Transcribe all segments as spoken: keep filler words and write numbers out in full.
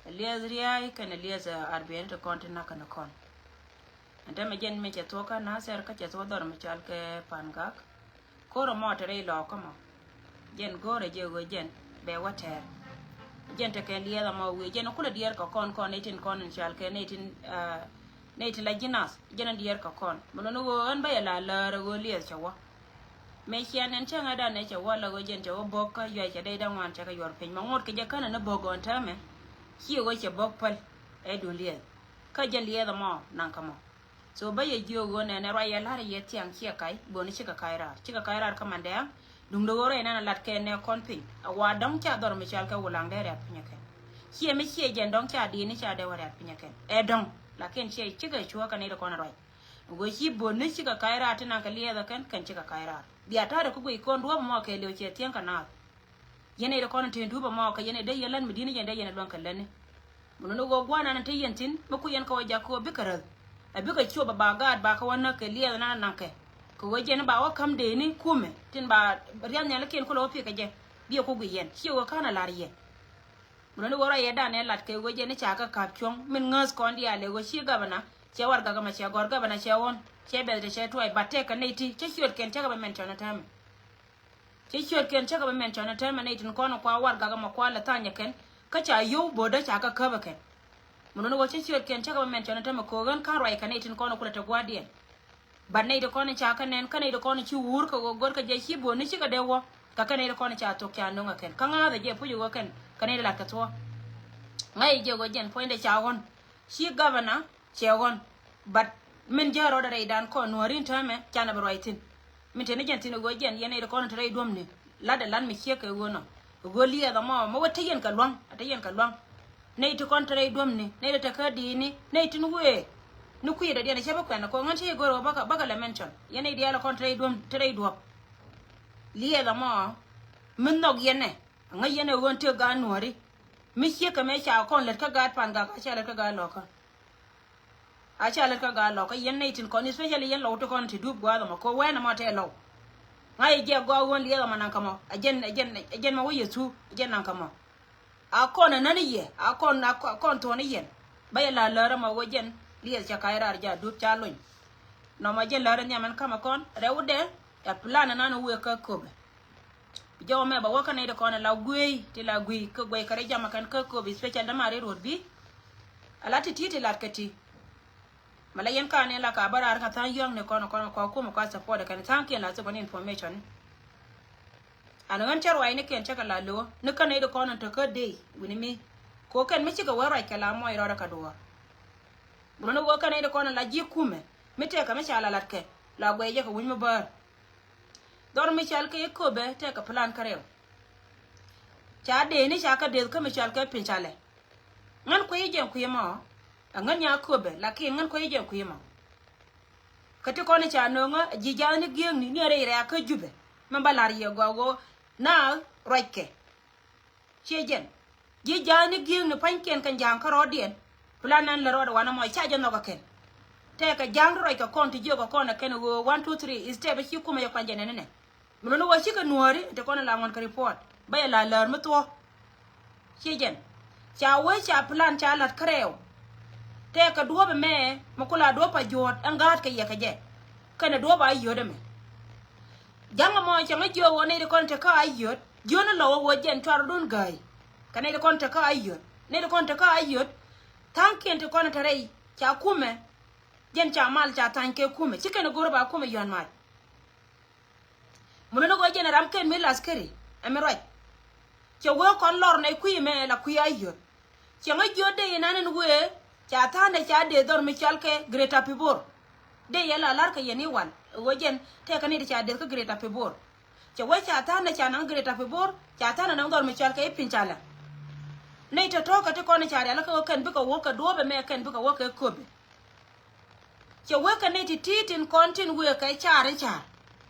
Lieth riay kɛnɛ lieth arbiɛni ti kɔn ti nak kɛnɛ kɔn. Ɛn tɛmɛ jɛn mi cɛ thuɔk kä Nasir kä cɛ thuɔk dhɔr mi cal kɛ Pangak. Ko̱r ɛmɔ te rɛy lɔɔk kä mɔ. Jɛn go̱o̱rɛ jɛ ɣöö jɛn bɛ wä tɛɛr. Jɛn te kɛ lieth ɛmɔ wi̱i̱ jɛn kulɛ diɛɛr kɛ kɔn kɔn nɛy tin kɔn in cal kɛ nɛy tin, ah, nɛy tin la ji̱ nath jɛn diɛɛr kɛ kɔn. Mi luni ɣöö ɣän bä yɛ la läär ɣöö lieth cɛ wä. Mëë ciɛ nɛn cäŋɛ dan ɛ cɛ wä la ɣöö jɛn cɛ wä bo̱k kä yuay cɛ dee dee ŋuan cɛ kɛ yuɔr piny. Mɛ ŋot kɛ jɛ känɛ ni bo̱k ɣɔn täämɛ. Ciɛ ɣöö cɛ bo̱k päl ɛ duun liɛth. Kä jɛn liɛth ɛmɔ naŋ kä mɔ. So bä yɛ jiök ɣöö nɛnɛ ruac yɛ la̱r yɛ thiaŋ ciɛ ka̱c böni cikɛ ka̱c raar. Cikɛ ka̱c raar kä mandɛɛŋ. Duundɛ ɣöö ruac nɛn a lat kɛ nɛ kɔn piny. A wa dɔ̱ŋ ca dhɔr mi cal kɛ wulaŋ dee riat piny ɛ kɛn. Ciɛ mi ciɛ jɛn dɔ̱ŋ ca di̱i̱ni ca dee wä riat piny ɛ kɛn. Ɛ dɔ̱ŋ. Lakin ciɛ cikɛ cuɔ̱ɔ̱k kɛ nɛy ti kɔn ruac. Go̱ ci böni cikɛ ka̱c raar ti naŋ kɛ liɛɛth ɛ kɛn kɛn cikɛ ka̱c raar. Bia ta̱rɛ kä guic kɔn duɔ̱ɔ̱p ɛmɔ kɛɛliw cɛ thiäŋ kɛ naath. Yɛn nɛy ti kɔn tin duɔ̱ɔ̱p ɛmɔ kɛ yɛn nɛy dee yɛn lät mi di̱t ni yɛn dee yɛn lɔ̱ŋ kɛ lätni. Mi luni ɣöö gua̱a̱r nan te yɛn thi̱n mi ku yɛn kɛ wä jak kɛ wä bikɛ räth. Ɛ bikɛ cop ɛ ba gaat ba kɛ wä näk kɛ liɛɛth nan naŋ kɛ. Kɛ wä jɛn ba wä käm deeni kumɛ tin ba riath nhialikiɛn kulɛ wä pi̱kɛ jɛ. Biɛ ku guic yɛn ciɛ wä ka̱n a la̱r yɛn. Mi luni ɣöö ruac yɛ dan ɛ lat kɛ ɣöö jɛn i̱ ca kɛ ka̱p cuɔ̱ŋ min ŋäth kɔn diaal ɛ ɣöö ci gavana cɛ warɛgak ɛmɛ cɛ gɔ̱r gavana cɛ ɣɔ̱n cɛ bɛth te cɛ tuɔɔc bat tɛk kɛ nɛy ti cä ciötkiɛn cä kɛ bɛ mɛn cɔn ɛ täämɛ. Cä ciötkiɛn cä kɛ bɛ mɛn cɔn ɛ täämɛ nɛy tin kɔn ɛ kua warɛgak ɛmɛ kua lɛ tha̱a̱ny ɛ kɛn kä ca yio̱w bo̱o̱dä ca kɛ käp ɛ kɛn. Mi luni ɣöö cä ciötkiɛn cä kɛ bɛ mɛn cɔn ɛ täämɛ kɛ ɣöö ɣän ka̱n ruac kɛ nɛy tin kɔn ɛ kulɛ te gua̱a̱rdiɛn. Bat nɛy ti kɔn in ca kä nɛn kä nɛy ti kɔn in ci wur kɛ ɣöö go̱rkɛ jɛ ci bo̱o̱ni cikɛ dee wä. Kä kɛ nɛy ti kɔn in ca thok ca no̱ŋ ɛ kɛn kä ŋa̱thɛ jɛ puc ɣöö kɛn kɛ nɛy ti lat kɛ thuɔ̱ɔ̱. Ŋa̱c jɛ ɣöö jɛn puɔ̱nydɛ ca ɣɔ̱n ci gavana cɛ ɣɔ̱n. Bat min jääk rɔɔdɛ rɛydan kɔn nuääri in täämɛ canɛ bi ruac thi̱n. Min te ni jɛn thi̱n ɣöö jɛn yɛn nɛy ti kɔn in te rɛy duɔ̱mni. Latdɛ lat mi ciek kɛ ɣöö nɔ ɣöö liɛɛth ɛmɔ mɛ wä te yɛn kɛ lua̱ŋ a te yɛn kɛ lua̱ŋ. Nɛy ti kɔn te rɛy duɔ̱mni nɛy ti te kä di̱i̱ni nɛy tin wëë. Ni kui̱dɛ diɛn cä bi kuɛn kɔ ŋän cä i̱ go̱r ɣöö bäkɛ bäkɛ lɛ mɛn cɔn yɛn nɛy diaal kɔn te rɛy duɔ̱m te rɛy duɔ̱p. Liɛɛth ɛmɔ mi nhɔk yɛn ɛ ŋäc yɛn ɛ ɣöö tëë gaat nuääri. Mi ciek kɛ mëë ca kɔn lät kä gaat Pangak a ca lät kä gaat lɔkä. A ca lät kä gaat lɔkä yɛn nɛy tin kɔn especially yɛn lɔw ti kɔn ti dup gua̱a̱th ɛmɔ kɛ wɛn ɛmɔ tɛ lɔw. Ŋa̱c yɛ jiɛk gɔaa ɣöö liɛɛth ɛmɔ naŋ kä mɔ a jɛn a jɛn a jɛn mɔ wä Yecu a jɛn naŋ kä mɔ. A kɔn a nän yɛ a kɔn a kɔn thuɔ̱n yɛn. Bä yɛ la läär ɛmɔ wä jɛn liɛth ca ka̱c raar ja dup ca lony. Nɔmɔ jɛn läär nhiam ɛn ka̱mɛ kɔn rɛwdɛ. Ɛ plan ɛnan wëë kä köpɛ. Bi jɔw mɛ bɛ wä kä nɛy ti kɔn ɛ la guiey ti la guiey kä guiey kɛ rɛy jamɛ kɛn kä köpɛ especially dämaari ruɔ̱t bi. A la ti ti ti lat kɛ ti. Mɛ la yɛn ka ni la ka bä raar kä tha̱a̱ŋ yɔ̱a̱ŋ ni kɔn kɔn kɔn kumɛ kɔn support kɛn tha̱a̱ŋ kiɛn la thikɔ ni information ni. An ɣän cä ruac ni kɛn cä kɛ la lo̱ ni kä nɛy ti kɔn in te kä dey wi̱ni mi. Ko kɛn mi cikɛ wä ruac kɛ la muɔc rɔɔdɛ kɛ duɔ̱ɔ̱r. Bi run ni wä kä nɛy ti kɔn in la ji̱ kumɛ mi tɛkɛ mi ca la lat kɛ la guɛc jɛ kɛ wi̱ny mi bäär. Dhɔr mi cal kɛ i̱ köpɛ tɛkɛ plan kä rɛw. Ca dee ni ca kä deth kä mi cal kɛ piny ca lɛ. Ŋän kui̱ jɛn kui̱ mɔ. Ɛ ŋän nya köpɛ lakin ŋän kui̱ jɛn kui̱ mɔ. Kä ti kɔn i̱ ca nöŋä ji̱ ja̱a̱th ni gi̱eŋni ni rɛy rɛ̈ɛ̈k kä Jupɛ. Mɛn ba la̱r yɛ gɔaa ɣöö na ruackɛ. Ciɛ jɛn ji̱ ja̱a̱th ni gi̱eŋni pa̱nykiɛn kɛn ja̱a̱ŋ kä rɔɔdiɛn. Plan nan lät rɔɔdɛ wanɛ mɔ ca jɛ nhɔk ɛ kɛn. Tɛkɛ ja̱a̱ŋ ti ruackɛ kɔn ti jiök ɛ kɔn ɛ kɛn ɣöö one two three step ci kumɛ jɛ kuany jɛ nɛn inɛ. Mi luni wä cikɛ nuääri ti kɔn la ŋuɔ̱n kɛ report bä yɛ la läär mi thuɔ̱k. Ci jɛn ca wee ca plan ca la̱t kärɛw. Tɛkɛ duɔ̱ɔ̱p ɛmɛ mi ku la duɔ̱ɔ̱p a juɔ̱ɔ̱t ɛn ga̱a̱t kɛ yɛ kɛ jɛ. Kɛnɛ duɔ̱ɔ̱p a yio̱t ɛmɛ. Ja̱ŋ ɛmɔ cɛ ŋä jiök wä nɛy ti kɔn tekä a yio̱t jiön ni lɔ wä wä jɛn cuarɛ dun gäi. Kɛ nɛy ti kɔn tekä a yio̱t nɛy ti kɔn tekä a yio̱t. Tha̱a̱ŋkiɛn ti kɔn te rɛy ca kumɛ. Jɛn ca mal ca tha̱a̱ny kɛ kumɛ ci kɛn go̱r ba kumɛ yɔ̱a̱n mac. Mun ni gɔɔ jɛn ram kɛn mi laskeri ɛ mi ruac. Cɛ wee kɔn lɔr nɛ kui̱ mɛ la kui̱ a yio̱t. Cɛ ŋä jiöt dee inan in wee ca tha̱a̱n dee ca dee dhɔr mi cɔal kɛ Greater Pibor. Dee yɛ la lar kɛ yɛn i̱ wal ɛ ɣöö jɛn tɛkɛ ni ti ca dee kä Greater Pibor. Cɛ wee ca tha̱a̱n dee ca naŋ Greater Pibor ca tha̱a̱n dee naŋ dhɔr mi cɔal kɛ i̱ piny ca lɛ. Nɛy tɔ̱tɔ̱ kɛ ti kɔn ca rial kä ɣöö kɛn bikɛ wä kɛ duɔ̱ɔ̱p ɛmɛ kɛn bikɛ wä kɛ köpɛ. Cɛ wee kɛ nɛy ti ti̱i̱ tin kɔn tin wee kɛ caar in caar.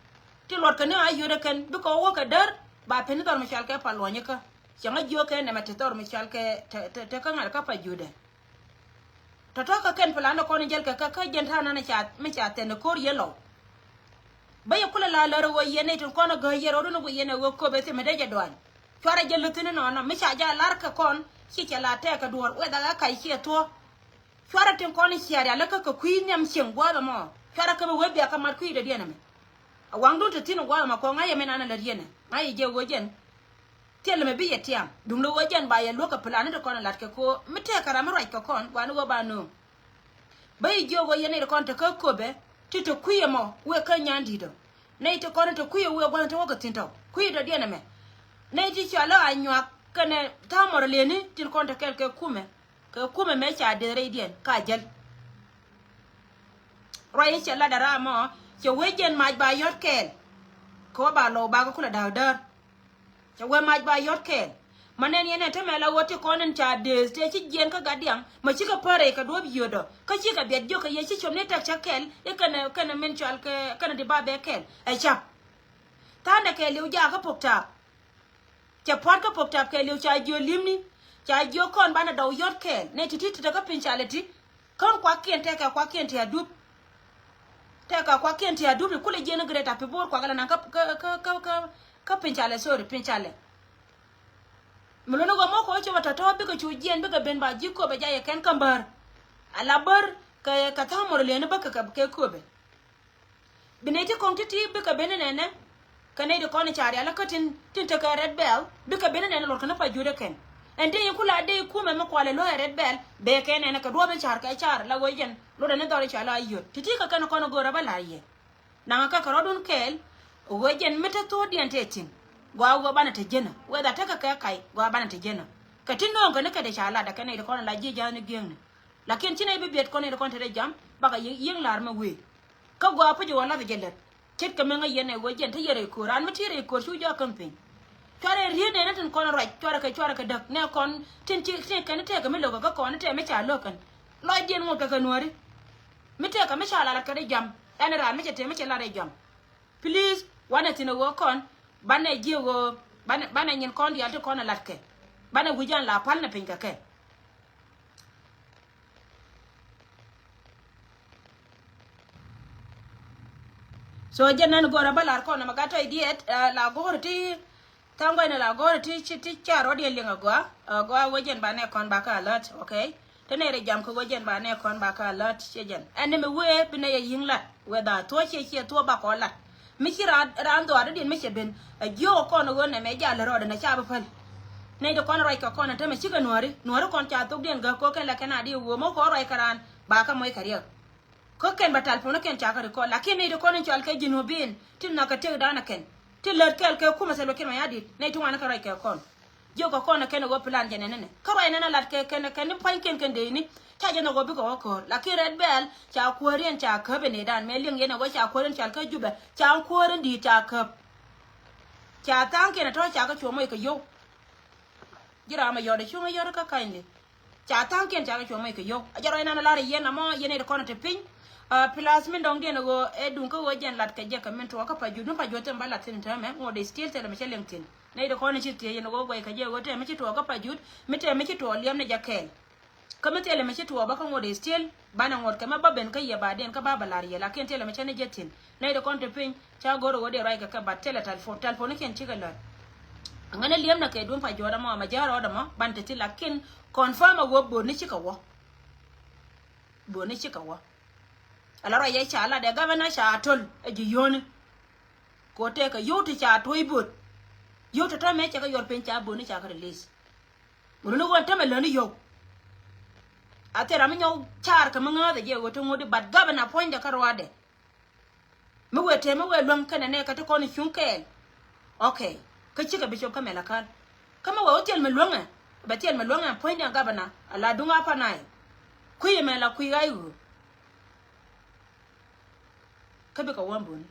Ti luɔt kɛ ni a yio̱t ɛ kɛn bikɛ wä kɛ däär ba pen ni dhɔr mi cɔal kɛ pa luɔ̱nyä kä. Cɛ ŋä jiök kɛ nɛmɛ ti dhɔr mi cɔal kɛ te kä ŋa̱t kä pa judɛ. Tɔ̱tɔ̱ kä kɛn plan ni kɔn in jäl kɛ kä kä jɛn ta̱a̱ nan mi ca thɛn ni ko̱r yɛ lɔw. Bä yɛ kulɛ la lär ɛ ɣöö yɛn nɛy tin kɔn ɛ gäy yɛ rɔɔdun ɛ guiyɛn ɛ ɣöö köp ɛ thimɛ dee jɛ duany. Cuarɛ jɛ läthin inɔnɔ mi ca jɛ a lar kɛ kɔn Ci cɛ la tɛɛk kɛ duɔ̱ɔ̱r weth a ɣä kac ciɛ thuɔ̱k. Cuarɛ tin kɔn i̱ ciaar ya lä kä kɛ kui̱ nhiam cieŋ gua̱a̱th ɛmɔ. Cuarɛ kä mi wee bia kä mat kui̱ dɔ̱diɛn ɛmɛ. A waŋdun te thi̱n ɛ gua̱a̱th ɛmɔ kɔŋ ŋa̱c ɛmɛ nanɛ lät yɛn ɛ ŋa̱c ɛ jɛ ɣöö jɛn. Thilɛ mɛ bi yɛ tiam duŋdɛ ɣöö jɛn ba yɛ luäk kɛ plan ni ti kɔn ɛ lat kɛ ko̱o̱r mi tɛɛk kɛ ram mi ruac kɛ kɔn gua̱a̱ni ɣöö ba nööŋ. Bä yi jiök ɣöö yɛn nɛy ti kɔn te kä köpɛ ti te kui̱ ɛmɔ wëë kä nyan di̱t ɔ. Nɛy ti kɔn te kui̱ ɛ wëë gua̱n te wä kɛ thi̱n tɔ̱ kui̱ dɔ̱diɛn ɛmɛ. Nɛy ti cɔal ɛ Anyuak kɛnɛ tha̱a̱ŋ mɔr lëëni tin kɔn te kɛl kɛ kumɛ. Kɛ kumɛ mɛ ca deth rɛydiɛn ka jäl. Ruac in cɛ lat dära mɔ cɛ wee jɛn mac ba yɔ̱t kɛɛl. Kɛ wä ba lɔw bakɛ kulɛ da̱a̱k däär. Cɛ wee mac ba yɔ̱t kɛɛl. Ma nɛn yɛn ɛn te mɛ la ɣöö ti kɔn in ca deth tëë ci jiɛn kä gat diaŋ ma cikɛ pär rɛy kɛ duɔ̱ɔ̱p yio̱dɔ kä cikɛ biɛt jiök kɛ yɛ ci cop ni tɛk cä kɛl i̱ kɛnɛ kɛnɛ min cɔal kɛ kɛnɛ di ba bɛ kɛl ɛ cap. Tha̱a̱ndɛ kɛɛliw jaak kä pok taap. Cɛ pua̱t kä pok taap kɛɛliw ca jiö li̱mni ca jiö kɔn banɛ dɔw yɔ̱t kɛɛl nɛ ti̱ti̱ ti te kä piny ca lɛ ti. Kän kuakiɛn tɛkɛ kuakiɛn ti adup. Tɛkɛ kuakiɛn ti adup i̱ kulɛ jiɛn i̱ gret api bo̱o̱r kuak ala naŋ kä kä kä kä kä piny ca lɛ, sorry, piny ca lɛ. Mi luni ɣöö mɔ kɛ wä cop a tɔ̱tɔ̱ bikɛ cu jiɛn bikɛ ben ba ji̱ köp a jayɛ kɛn kä bär. Ala bär kɛ kɛ tha̱a̱ŋ mor lëëni bä kɛ kɛ köpɛ. Bi nɛy ti kɔŋ ti̱ti̱ bikɛ ben inɛnɛ. Kɛ nɛy ti kɔn i̱ ca rial kä tin tin tekɛ Red Belt bikɛ ben inɛnɛ luɔt kɛn i̱ pa juudɛ kɛn. Ɛn dee in kula dee i̱ kumɛ mi kualɛ luɔ̱c ɛ Red Belt bee kɛ inɛnɛ kɛ duɔ̱ɔ̱p in car kɛ car la ɣöö jɛn luɔt ɛn i̱ dhɔr i̱ ca la i̱ yöt ti̱ti̱ kɛ kɛn kɔn i̱ go̱o̱r ɛ bä la̱r yɛ. Naŋ kä kɛ rɔ̱dun kɛɛl ɣöö jɛn mi te thokdiɛn tëë thi̱n. Gɔaa ɣöö banɛ te jenä whether tekɛ kɛ kac gɔaa banɛ te jenä. Kɛ ti nööŋ kɛ ni kɛ dee ca lat ɛ kɛ nɛy ti kɔn i̱ la ji̱ ja̱a̱th ni gi̱eŋni. Lakin ci nɛy bi biɛt kɔn in kɔn te dee jam bakɛ yiëŋ la̱r mɛ wëë. Kä gɔaa puc iwä lath jɛ lät ce̱tkɛ mi ŋäc yɛn ɛ ɣöö jɛn te yɛ rɛy köör raan mi ti rɛy köör cu jɔak käm piny. Cuarɛ riet nɛn tin kɔn ruac cuarɛ kɛ cuarɛ kɛ däk nɛ kɔn tin ci tin kɛn tɛɛkɛ mi lo̱kɛ kä kɔn tɛɛ mi ca lo̱k kɛn. Lɔcdiɛn ŋot kɛ kɛ nuääri mi tɛɛkɛ mi ca lat kɛ rɛy jam ɛn raan mi cɛ tëë mi cɛ lat rɛy jam. Please wanɛ thi̱n ɛ ɣöö kɔn banɛ ji̱ ɛ ɣöö banɛ banɛ nyin kɔn diaal ti kɔn ɛ latkɛ. Banɛ wi̱c an la pal nɛ piny kɛ kɛ. So jɛn nɛn go̱o̱rä bä lar kɔn ɛmɛ gat tɔy diɛt la go̱o̱rä ti. Tha̱a̱ŋ gua̱cnɛ la go̱o̱rä ti ci ti ca rɔ̱diɛn liŋ agɔaa agɔaa wä jɛn banɛ kɔn bakä alert, okay. Te nɛy rɛ jam kɛ ɣöö jɛn ba nɛ kɔn ba kä alert ciɛ jɛn. Ɛn ni mi wee bi nɛy a yi̱ŋ lat whether thuɔ̱ɔ̱c ciɛ ciɛ thuɔ̱ɔ̱c ba kɔn lat. Mi ci raan raan dhɔaar dɔ̱diɛn mi cɛ ben a jiöök ɛ kɔn ɣöö nɛmɛ jal rɔɔdɛ nɛ ca bi päl. Nɛy ti kɔn ruac kɛ kɔn ɛ tämɛ cikɛ nuääri nuääri kɔn ca thokdiɛn gäk ko̱ kɛn lɛ kɛn a di ɣöö mɔ kɔn ruac kɛ raan ba kä moc kɛ riɛk. Kä kɛn bɛ talpon kɛn ca kä record lakin nɛy ti kɔn in cɔal kɛ ji̱n wä bin ti nak kɛ tëkdan ɛ kɛn ti lät kɛl kɛ kumɛ thil wä kɛn mɛ ya dit nɛy ti ŋuan kɛ ruac kɛ kɔn. Jiök kɛ kɔn ɛ kɛn ɛ ɣöö plan jɛ nɛnɛ nɛ kä ruac nɛn a lat kɛ kɛn ɛ kɛn ni pua̱nykiɛn kɛn dee ni. Ca jɛ nhɔk ɣöö bikɛ ɣɔ̱ köör lakin Red Belt ca kuäär yɛn ca käp in i̱dan mɛ liŋ yɛn ɛ ɣöö ca kuäär yɛn cal kä Jubɛ ca kuäär in di̱i̱t ca käp. Ca tha̱a̱ŋkiɛn ɛ tɔ̱ ca kä cuɔ̱ɔ̱ŋ mɔc kɛ yio̱w. Ji̱ ram ɛ yɔt ɛ cuŋ ɛ yɔt kä kindly. Ca tha̱a̱ŋkiɛn ca kɛ cuɔ̱ɔ̱ŋ mɔc kɛ yio̱w a jɛ ruac nɛn a lar ɛ yɛn amɔ yɛn ɛ ti kɔn ɛ ti piny. Plus min dɔ̱ŋdiɛn ɛ ɣöö ɛ duŋ kä ɣöö jɛn lat kɛ jɛ kɛ min tuɔɔk kä Pajut mi Pajut thil mi ba lat thi̱n täämɛ ŋot dee still thilɛ mi cɛ liŋ thi̱n. Nɛy ti kɔn ci thiec yɛn ɣöö guɛy kɛ jɛ ɣöö tɛmɛ ci tuɔɔk kä Pajut mi tɛmɛ ci tuɔɔk liɛm ni jɛ kɛɛl. Kä mi thilɛ mi ci tuɔɔk bä kä ŋot dee still banɛ ŋot kɛ mɛ bä ben kä yɛ ba diɛn kä ba bɛ la̱r yɛ lakin thilɛ mi cɛ ni jɛ thi̱n. Nɛy ti kɔn ti piny ca go̱r ɣöö dee ruac kɛ kɛ bat thilɛ talpon talpon ni kiɛn cikɛ lät. Ŋäni liɛm nɛ kɛ duun Pajut ɛmɔ mɛ jɛ rɔɔdɛ mɔ ban te thi̱n lakin confirm a ɣöö bot ni cikɛ wä. Bot ni cikɛ wä. Ala ruac yɛ ca lat ɛ gavana ca töl ɛ ji̱ yio̱o̱ni. Kɛ ɣöö tëëkɛ yio̱w ti ca tuɔ̱c bot. Yio̱w ti tɔ̱mɛ cɛ kɛ yuɔr piny ca bot ni ca kɛ release. Ŋuni ni ɣöö ɛn tämɛ läni yio̱w. A thil ram mi nyɔk car kɛ mi ŋääth ɛ jɛ ɣöö ti ŋut i̱ bat gavana puɔ̱nydɛ kä ruaadɛ. Mi wëë tëë mi wëë luäŋ kɛnɛ nɛ kɛ ti kɔn i̱ cuŋ kɛɛl. Okay. Kä cikɛ bi cop kä mɛl akäl. Kä mi wëë wä thil mi luäŋɛ bɛ thil mi luäŋɛ puɔ̱nydɛ gabana ala duŋ a panay. Kui̱ mɛl a kui̱ ɣa̱c ɣöö. Kä bikɛ wä buni.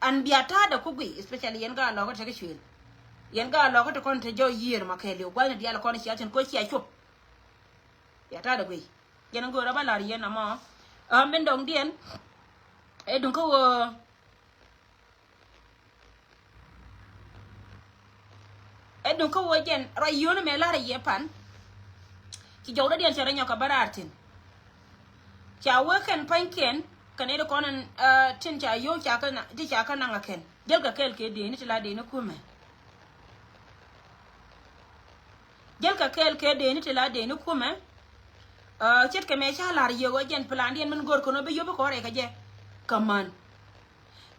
An bia ta̱a̱dɛ ku guiy especially yɛn gaa lɔkä te kä cuël. Yɛn gaa lɔkä te kɔn te jɔw yiër ma kɛɛliw gua̱thni diaal kɔn cia thi̱n ko̱ cia cop. Bia ta̱a̱dɛ guiy. Jɛn in go̱o̱rä bä la̱r yɛn amɔ. Ɛ min dɔ̱ŋdiɛn. Ɛ duŋ kä ɣöö ɛ duŋ kä ɣöö jɛn ruac yio̱o̱ni mëë la̱rä yɛ pan. Ci jɔwdädiɛn cɛ rɔ nyɔk kɛ bä raar thi̱n. Ca wee kɛn pa̱nykiɛn kɛn i̱ ti kɔn in tin ca yio̱w ca kä ti ca kä naŋ ɛ kɛn jälkɛ kɛɛl kɛ dëëni ti la dëëni kumɛ. Yel kɛ kɛɛl kɛ dee ni ti la dee ni kumɛ. Ce̱tkɛ mɛ ca la̱r yio̱k ɔ jɛn plan diɛn min go̱r kɔn ɔ bi yop kɔ rɛy kɛ jɛ. Kɛ män.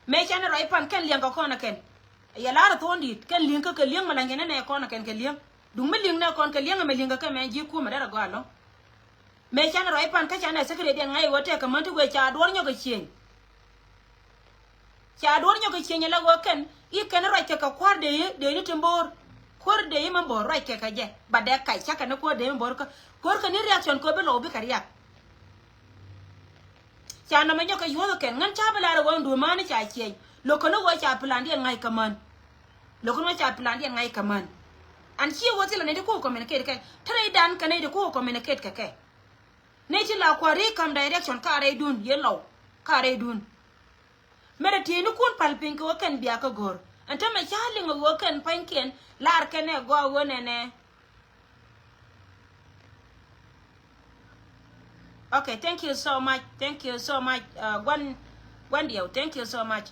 Mɛ ca ni rɔy pan kɛn liɛŋ kɛ kɔn ɛ kɛn. Yɛ la̱r ɛ thuɔ̱ɔ̱n di̱i̱t kɛn li̱ŋ kä kɛ li̱eŋ mɛ la̱ŋ kɛ ni nɛ kɔn ɛ kɛn kɛ li̱eŋ. Duŋ mi li̱ŋ nɛ kɔn kɛ li̱eŋ mɛ li̱ŋ kɛ kɛ mɛ ji̱ kumɛ derɛ gɔaa ɛlɔ̱ŋ. Mëë canɛ rɔy pan kä canɛ secretary diɛn ŋa̱c ɣöö tɛkɛ män ti wëë ca duɔ̱ɔ̱r nyɔk kɛ ciëny. Ca duɔ̱ɔ̱r nyɔk kɛ ciëny ala ɣöö kɛn i̱ kɛn ruac kɛ kɛ kua̱r dee i̱ dee ni ti mbo̱o̱r. Kuäär dee i̱ mɛ mbo̱o̱r ruac kɛ kɛ jɛ. Ba dee kac cakɛ ni kuäär dee i̱ mɛ mbo̱o̱r kä go̱o̱r kɛ ni reaction kɛ ɣöö bi lɔw bikɛ riak. Ca nɔmɔ nyɔk kɛ yuɔ̱th kɛn ŋän ca bi lar ɣöö duɔ̱ɔ̱r mani ca ciëny. Lo̱k kɛ ni ɣöö ca plan diɛn ŋa̱c kɛ män. Lo̱k ni wä ca plan diɛn ŋa̱c kɛ män. An ciɛ wä thilɛ nɛy ti ku communicate kɛ te rɛydan kɛ nɛy ti ku communicate kɛ kɛ. Nɛy ti la kua̱r ri kam direction ka rɛydun yɛ lɔw ka rɛydun. Mɛrɛ tieynikun pal piny kɛ wä kɛn bia kä go̱r ɛn tämɛ ca liŋ wä kɛn pa̱nykiɛn lar kɛn ɛ gɔaa wä nɛnɛ. Okay, thank you so much, thank you so much. Guan, guan diɛw, thank you so much.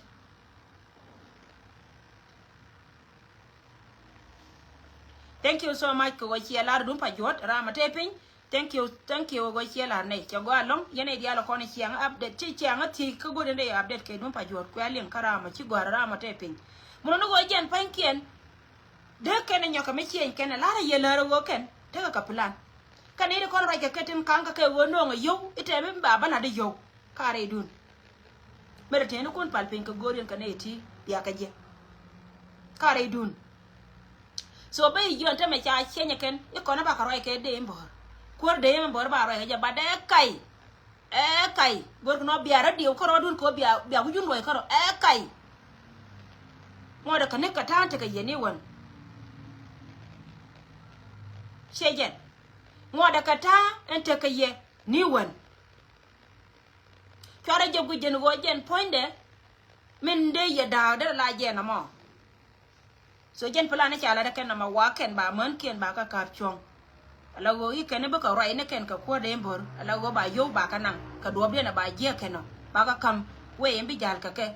Thank you so much kɛ wä ciɛ lar dun pa juɔt ram a te piny. Thank you, thank you kɛ wä ciɛ lar nɛy cɛ gɔaa lɔŋ yɛn nɛy diaal kɔn ciɛŋ update ci ciɛŋ a thiec kä go̱r in dee update kɛ dun pa juɔt kuɛ liŋ kä ram a ci gɔaa ram a te piny. Mun ni wä jɛn pa̱nykiɛn. Dee kɛn ɛ nyɔkɛ mi cieny kɛn ɛ lar ɛ yɛ lär ɛ ɣöö kɛn tekɛ kɛ plan. Kɛn i̱ ti kɔn ruac kɛ kɛ tin ka̱ŋ kɛ kɛ ɣöö no̱o̱ŋ ɛ yio̱w i̱ tɛm i̱ ba bä la̱t i̱ yio̱w. Ka rɛydun. Mɛrɛ tëë ni kun pal piny kɛ go̱o̱r yɛn kɛ nɛy ti bia kɛ jɛ. Ka rɛydun. So bä i̱ jiɔn tämɛ ca cieny ɛ kɛn i̱ kɔn i̱ ba kɛ ruac kɛ dee i̱ mbɔ̱ɔ̱r. Kuäär dee i̱ mbɔ̱ɔ̱r ba ruac kɛ jɛ ba dee kay. Ɛ kay go̱rkɛ nɔ bia rɔ diw kärɔɔdun kɛ bia bia wi̱cun luɔc kärɔ ɛ kay. Ŋuɔ̱tdɛ kɛ ni kɛ ta̱a̱ ɛn tekɛ yɛ ni wän. Ciɛ jɛn ŋuɔ̱tdɛ kɛ ta̱a̱ ɛn tekɛ yɛ ni wän. Cuarɛ jɛ guic jɛn ɣöö jɛn puɔ̱nydɛ min dee yɛ da̱a̱k derɛ la jɛn ɛmɔ. So jɛn plan ni ca lat kɛn nɔmɔ wa kɛn ba män kiɛn ba kä ka̱p cuɔ̱ŋ. Ala ɣöö i̱ kɛn i̱ bikɛ ruac ni kɛn kɛ kuäär dee bo̱r ala ɣöö ba yio̱w ba kä naŋ kɛ duɔ̱ɔ̱pdiɛn a ba jiɛk kɛn ɔ ba kä ka̱m wee in bi ja̱l kɛ kɛ.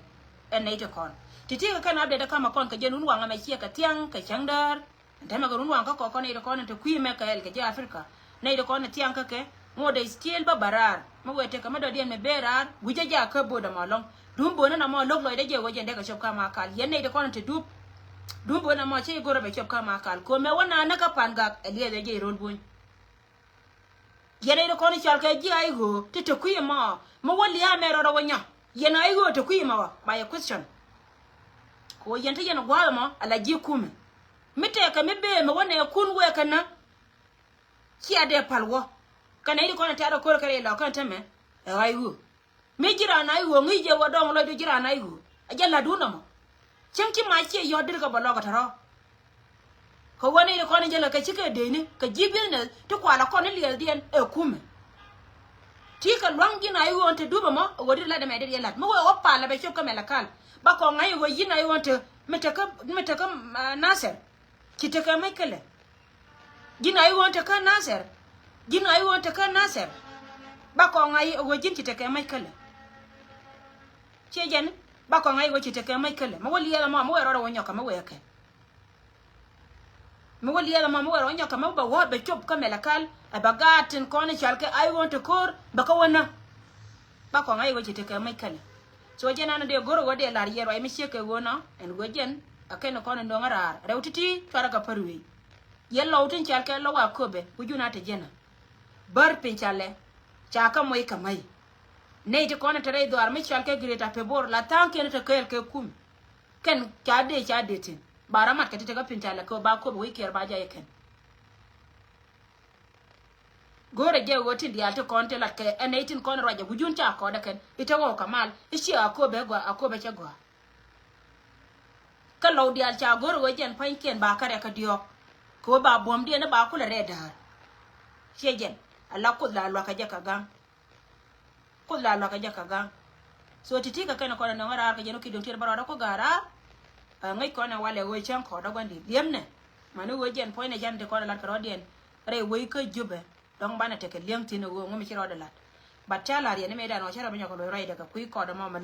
Ɛn nɛy ti kɔn ti̱ti̱ kɛ kɛn update ɛ ka̱m ɛ kɔn kɛ jɛn run waŋ ɛmɛ ciɛ kɛ thia̱ŋ kɛ cäŋ däär. Ɛn tɛmɛ kɛ run waŋ kä kɔk kɔn nɛy ti kɔn in te kui̱ mɛ kɛ ɛl kɛ ji̱ Africa. Nɛy ti kɔn in thiaŋ kä kɛ ŋot dee still bä bä raar mi wee tekɛ mi dɔ̱diɛn mi bee raar wi̱cä jɛ a käp bo̱o̱dɛ mɔ lɔ̱ŋ. Duŋ bo̱o̱n in amɔ lo̱k lɔcdɛ jɛ wä jɛ dee kɛ cop kä ma kal yɛn nɛy ti kɔn in te dup. Duŋ bo̱o̱n in amɔ cä i̱ go̱rä bɛ cop kä ma kal ko̱mɛ wä naan näk kä pa̱n gak ɛ liɛth ɛ jɛ i̱ ro̱l buny. Yɛn nɛy ti kɔn i̱ cɔal kɛ ji̱ a i̱ ɣöö ti te kui̱ ɛmɔ mi wä lia̱a̱ mɛ rɔɔdɛ wä nyɔ. Yɛn a i̱ ɣöö te kui̱ ɛmɔ wä ba yɛ question. Kɛ wä yɛn te yɛn gua̱a̱th ɛmɔ ala ji̱ kumɛ. Mi tɛkɛ mi bee mɛ wä nɛ kun wee kɛ nä. Cia dee pal wä kɛ nɛy ti kɔn in tɛ̈r ɛ ko̱r kɛ rɛy lɔ̱k kɛn te mɛ ɛ ɣa̱c ɣöö. Mi ji̱ raan a i̱ ɣöö ŋi̱i̱c jɛ wä dɔ̱ŋ lɔcdu ji̱ raan a i̱ ɣöö a jɛ la̱tdun nɔmɔ. Cäŋ ci mac ciɛ yɔ̱t dirkɛ bä lɔk ɛ tɔ̱rɔ̱. Kɛ ɣöö nɛy ti kɔn in jälkɛ kɛ cikɛ dëëcni kɛ ji̱ business ti kualɛ kɔn in liɛɛthdiɛn ɛ kumɛ. Ti kɛ lua̱ŋ ji̱n a i̱ ɣöö in te dup ɛmɔ ɛ ɣöö dit lat ɛmɛ dit yɛ la̱t mi wee ɣöö palɛ bɛ cop kä mɛ lɛ kal. Ba kɔŋ ŋa̱c ɛ ɣöö ji̱n a i̱ ɣöö in te mi tekɛ mi tekɛ Nathɛr. Ci tekɛ mec kälɛ. Ji̱n a i̱ ɣöö in tekä Nathɛr. Ji̱n a i̱ ɣöö in tekä Nathɛr. Ba kɔŋ a i̱ ɣöö ji̱n ci tekɛ mec kälɛ. Ciɛ jɛn ba kɔŋ a i̱ ɣöö ci tekɛ mec kälɛ mi wä liɛɛl ɛmɔ mi wee rɔɔdɛ wä nyɔkä mi wee kɛ. Mi wä liɛɛl ɛmɔ mi wee rɔɔdɛ nyɔkä mi bɛ wä bɛ cop kä mɛlɛ kal ɛ bɛ gaat tin kɔn i̱ cɔal kɛ a i̱ ɣöö in te ko̱o̱r bɛ kä wä nä. Ba kɔŋ a i̱ ɣöö ci tekɛ mec kälɛ. So jɛn an dee go̱r ɣöö dee la̱r yɛ ruac mi ciek kɛ ɣöö nɔ ɛn ɣöö jɛn a kɛn kɔn in no̱o̱ŋ a raar rɛw ti̱ti̱ cuarɛ kɛ pär wee. Yɛn lɔw tin cɔal kɛ lɔw a köpɛ ku jun a te jɛn a bär piny ca lɛ ca kä moc kɛ mäc. Nɛy ti kɔn in te rɛy dhuaar mi cɔal kɛ Greater Pibor la tha̱a̱ŋkiɛn te kɛɛl kɛ kum. Kɛn ca dee ca dee tin ba rɔ mat kɛ ti te kä piny ca lɛ kɛ ba köpɛ wec kiɛɛr ba jay kɛn. Go̱o̱rɛ jɛ ɣöö tin diaal ti kɔn ti lat kɛ ɛn nɛy tin kɔn ruacɛ wi̱cun ca kɔɔdɛ kɛn i̱ te ɣɔw kɛ mal i̱ ciɛ a köpɛ gɔaa a köpɛ cɛ gɔaa. Kä lɔw diaal ca go̱r ɣöö jɛn pa̱nykiɛn ba kärɛ kä diɔ̱ɔ̱k. Kɛ ɣöö ba buɔ̱mdiɛn i̱ ba kulɛ rɛɛ däär. Ciɛ jɛn ala Kuoth la luakä jɛ kɛ ga̱ŋ. Kuoth la luakä jɛ kɛ ga̱ŋ. So ti̱ti̱ kɛ kɛn kɔn ɛ nɔŋ raar kɛ jɛn wä ki̱di̱ŋ tiɛt bä rɔɔdä ku ga̱a̱r raar. Ɛ ŋäc kɔn ɛ walɛ ɣöö cäŋ kɔɔdä gua̱ndi̱t li̱emnɛ. Mani ɣöö jɛn puɔ̱nynɛ can ti kɔn ɛ la̱t kɛ rɔɔdiɛn rɛy wec kä Jubɛ. Dɔ̱ŋ banɛ tekɛ li̱eŋ thi̱n ɛ ɣöö ŋu mi ci rɔɔdɛ la̱t. But ca la̱r yɛn i̱ mëëdan ɣɔw cä rɔ mi nyɔk kɛ luɔc ruacdɛ kɛ kui̱ kɔɔdä mɔ mɛ.